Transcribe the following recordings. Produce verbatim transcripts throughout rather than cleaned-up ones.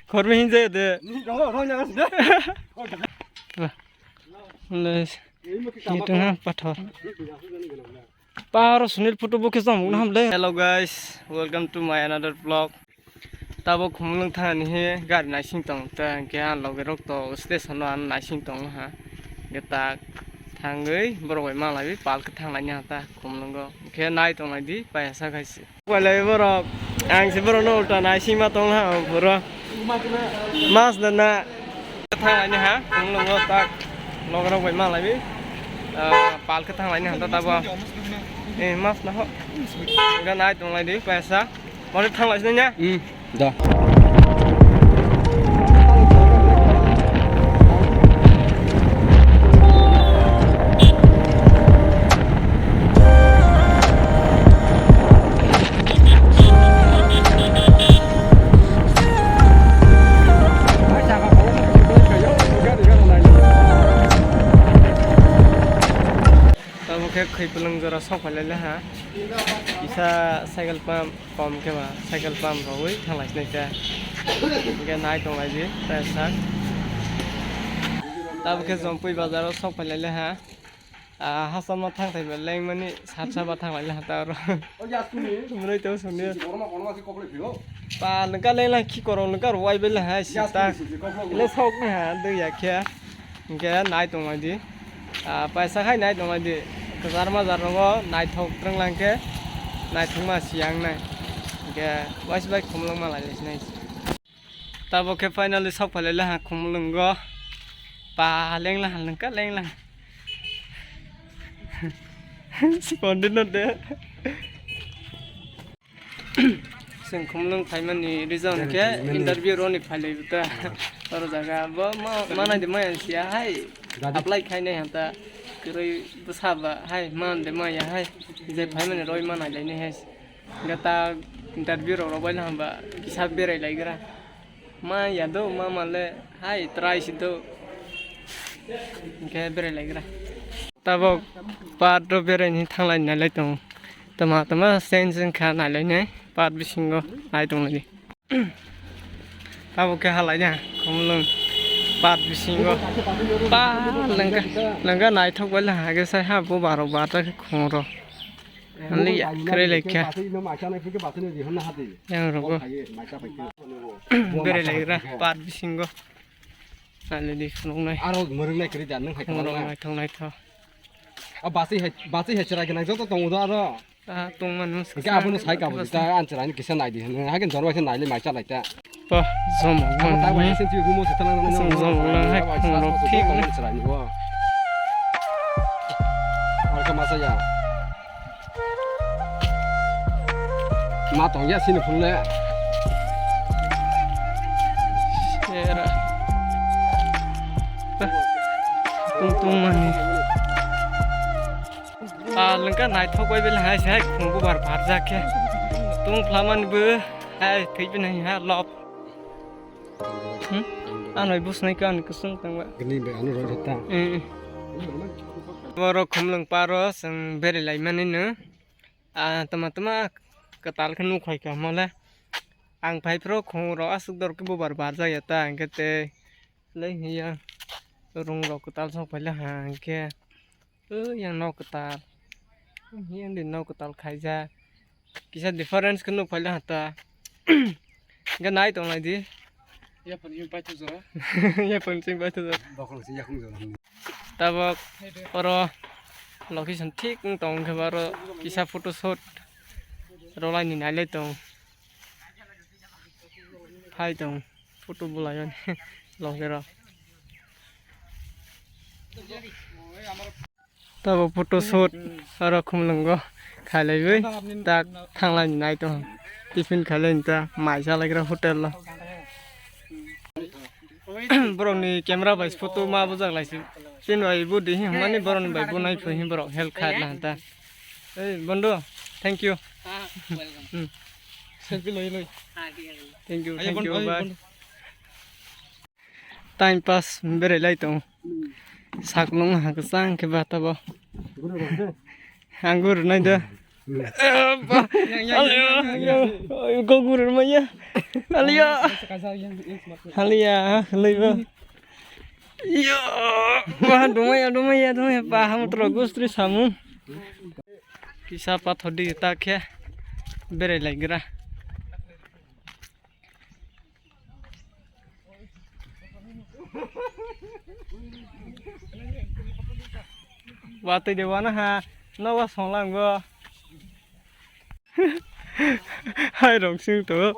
Khorwi hinjaya de. Ni tongo, roi na sida. Bah. Le, ini tengah pathor. Paro Sunil photo bo khe chong nang ham le. Hello guys, welcome to my another vlog. Tabo Khumulwng thani he gari naising tong ta, hingke ang loge rok to station o ang naising tong ha. Hingke tak thangwi borok bai malaiwi pal khe thanglaini ha ta Khumulwngo. Hingke nai tong lai di, paisa khai se. Walai borok, ang se borok no ulta naising ma tong ha, boro. Mas na na. Thanglaini ha, Khumulwngo tak loge rok bai malaiwi. Ah, pal khe thanglaini ha ta tabo. Eh, mas na ho. Hingke nai tong lai di, paisa. Mane thang lai sini ya? Hmm, da. Tamo khe khwi beleng jora sok phai lai le ha. Kisa cycle pump kom khe ba cycle pump rogwi thang lai sinai khe. Hingke nai tong lai di tei sak. Tamo khe Jompui bazar o sok phai lai le ha. Ah, hachal ma thang thai ba leng mani sat saba thang lai le ha ta oro. Mwnwi tong song ni. Pa lengka leng lang khi korok lengka rwai bai le ha si ta. Le sok ni ha dui ya khe. Hingke nai tong lai di. Ah, paisa khai nai tong lai di. Kwchar majak rogo naithok twrwng lang khe naithok ma siyang nai. Hingke waisa bai Khumulwng ma lai lai sinai. Tabo khe finally sok phai lai le ha Khumulwngo. Pa leng la ha lengka leng la. Sikondi no de. Chwng Khumulwng phaimani reason khe interview roni phailaibo ta. Oro jaga bo ma, manai de maya siya hai. Apply khainai hanta. Kwrwi bwsa ba hai man de maya hai. Je phaimani roi manai lainai hai. Hingke ta interview rok rwbaino hwnba kisa berai laigra. Ma ya do, ma male hai try si do. Hingke berai laigra. Tabok park o beraini thanglai nailai tongo. Tama tama sense wngkha nailainai park bisingo nai tonglai. Tabok khe halai na Khumulwng park bisingo. Pa lengka lengka naithok bai le hage sai ha bo barok bata khe khoro. Hwnli ya kwrwi lai kha. Yang rogo. Berai lai gra park bisingo. Nai lai di khuluknai. Aro mwrwk nai kwrwi da, nwng hai khuluknai. Khuluknai thok nai tho. A basi hai, basi hai chwrai gwnang joto tongo do aro. Ah, tong manu. Hingke abono sai kabo ta, ang chwraino kisa nai di hwnwi. Haikhe jorbai khe nai le mai cha lai ta. Ba, jomok mani. Jomok lang hai khuluk thik. Chwraino bo. Aro khe masa ya. Ma tong ya sini phunle. Sera. Tung tung mani. Ah, lengka naithok bai bele hai sai khungo bar bar jak khe. Tung phlamani bo hai thik bini ha lop. Hmm? Ano bus nai ka ano kusung tangwa. Gini be ano roi rota. Eh. Borok Khumulwng paro chwng berai lai mani no. Ah, tama tama kwtal khe nuk hai ka mole. Ang phai phro khungo rok aswk dor khe bubar bar jak ya ta hingke te lei hiya rung rok kwtal sok phai le ha hingke. O yang nok kwtal. Yang di nok kwtal khaijak. Kisa difference khe nuk phaile hata. Hingke nai tong lai di. Yapon sing paithago jora. Yapon sing paithago jora. Bokol sing yakung jora. Tabok oro location thik wng tong khe oro kisa photo shoot rwlaini nailai tong. Phai tong photo bwlaio ni loge rok. Tabo photo shoot oro Khumulwngo khailaiwi tak thanglai nai tong. Tiffin khailai ta mai chalaigra hotel o. Borokni camera bai photo ma bujak laisi. Chini bai bo di hwnmani borokni bai bo nai phai borok help khai la ta. Ei bondo, thank you. Ah, welcome. Hmm. Selfie loi loi. Ah, thik ase. Thank you, ayo thank you, bondo, ayo bye. Bondo. Time pass berai lai tong. Hmm. Sak nung ha kwchang khe ba tabo. Guru rok de. Ang guru nai de. Gogurur maya. Aliya. Aliya, laiba. Yo, wah, dumaya, dumaya, dumaya, pa, ham tro gustri samu. Kisa pathor di ta khe berai laigra. Watwi de wana ha, nogo songlang bo. Hai rong sing to.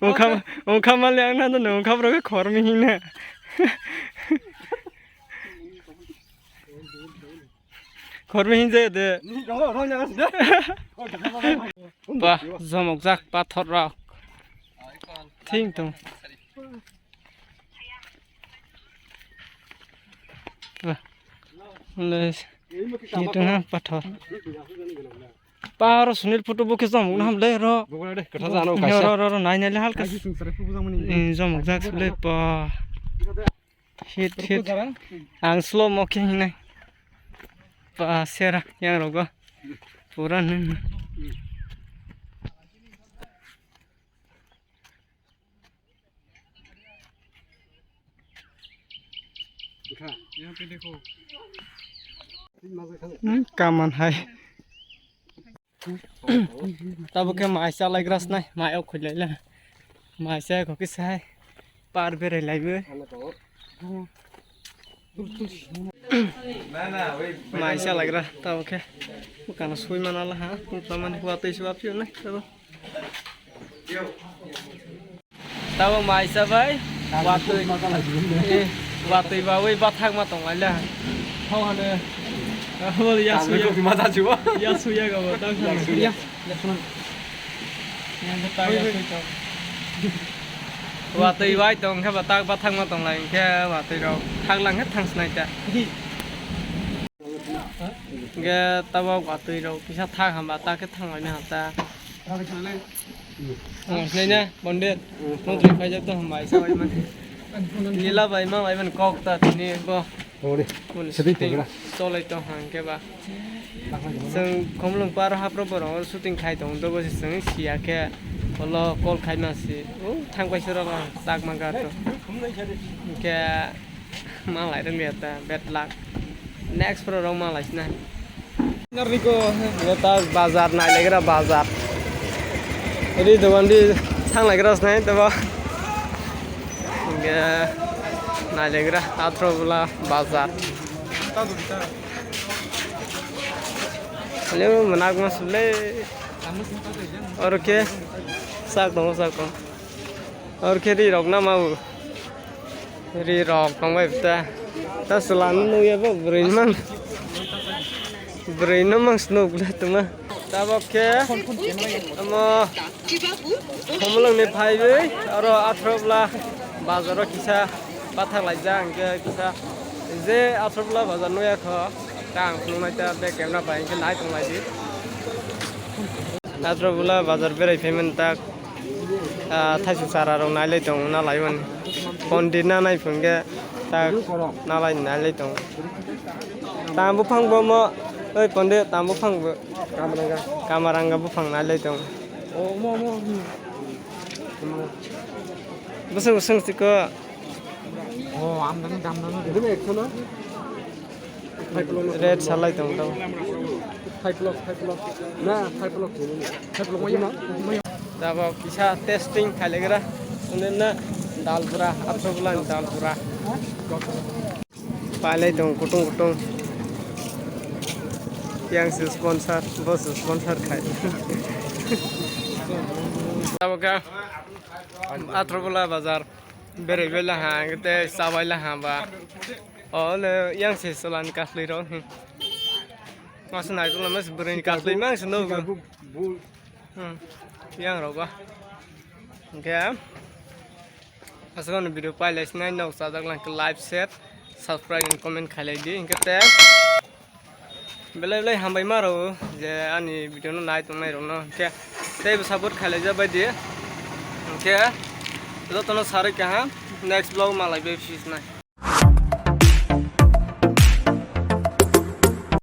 Ungkha, ungkha mali ang na no, ungkha bro khormi hina. Khormi hinjaya de. Ba, jomokjak pathor rok. Thing tong. Ba. Le, hi tong ha pathor. Pa ro Sunil photo bo khe jomok na ham le ro. Ro, ro, ro, nai, nai le halka. Hmm, jomokjak le pa. Hit, hit. Ang slow mo khe hinai. Pa sera yang rogo. Pura nung. Hmm, kaman hai. Tabuk khe mai chalaigra snai, mai o khuilai le. Mai cha kho kisa hai. Par berai laibo. Mai chalaigra tabuk khe. Bukano sui mana la ha. Bukla mani hua tei sua phiyo nai tabuk. Tabo maisa bai, watwi, eh, watwi bawi bathak ma tong laila. Thau hane. Abo ya suya. Kami kopi mata chuba. Ya suya ga ba, tang sana. Ya, ya sunan. Yang ta ya suya. Watwi bai tong khe batak bathak ma tong lai khe watwi rok thak lang khe thang snai ta. Ge tabo watwi rok kisa thak hamba ta khe thang lai na ta. Ang sinai na, Pondit. Mantri khaijak to hambai sabai man. Lila bai ma bai man kok ta tini bo. Ore. Mun shooting cholai to hang ke ba. Seng khomlong paro hapro borong shooting khai tong do bo seng siya ke. Olo call khai ma si. O thang pai sura ba sak ma ga to. Ke Malai rwngya ta, bad luck. Next pro rok malai sina. Neta bazar nailegra bazar. Ri dogan di thang laigra snai tebo. Ge nailegra atro bula bazar. Leo manak mas le. Oro khe sak tongo, sak tongo. Oro khe ri rok na mau. Ri rok tong bai ta. Ta swlano nukya bo bwrwi mang. Bwrwi no mang snuk le tuma. Tabok khe omo Khumulwng ni phaiwi oro Athropla bazar o kisa bathak laijak, hwnkhe kisa je Athropla bazar nukya kho, ta ang phunuknai ta bag camera bai hwnkhe nai tong lai di. Athropla bazar berai phaimani tak. Ah, thaisu chara rok nailai tongo, na lai mani. Pondit na nai phunge tak nalai nailai tongo. Tam buphang bo mo, oi pondit, tam buphang bo. Kamaranga. Kamaranga buphang nailai tongo. Oh, mo, mo, hmm. Bwswk bwswk chikon. Oh, amdani damdani. Red salai tong tong. Five block, five block. Na, five block. Five block mai na. Tabok kisa testing khailagra. Unenna dal bura, Athropla ni dal bura. Pailai tong kutung kutung. Yang si sponsor, bos si sponsor khai. Tabok Athropla bazar. Berai bai laha, tei chabai laha ba. O le yang se solan kaslwi rok. Mas nai tula mas bwrwi ni kaslwi mang se no. Hmm. Yang rok ba. Hwnkhe aswkno video pailai sinai nok chajak lang like, share, subscribe and comment khailai di. Hwnkhe te Belai belai hambai ma rw je ani video no nai tongnai rok no, hwnkhe teibo support khailai ja bai di, hwnkhe joto no sarwi kaham next vlog malai bai phisnai.